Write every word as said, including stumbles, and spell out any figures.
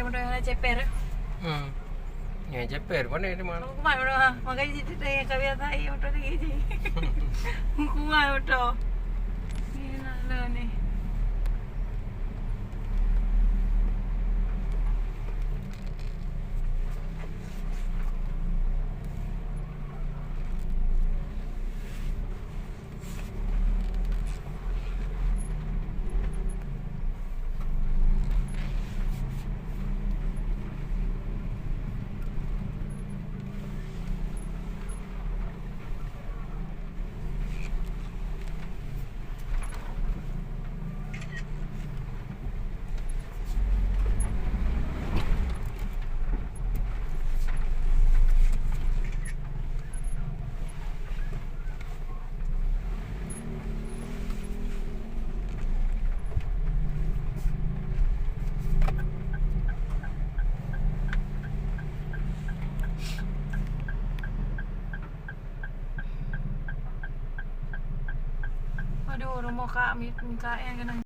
Udah ceper. Hmm. Ya, ceper. Mana dia, mana? Kuat udah. Makanya cerita yang kau biasa, ya, motor lagi je. Kuat motor. Ini nak lo ni. Aduh, rumoh kak, mi-, mi-, kak yang kena.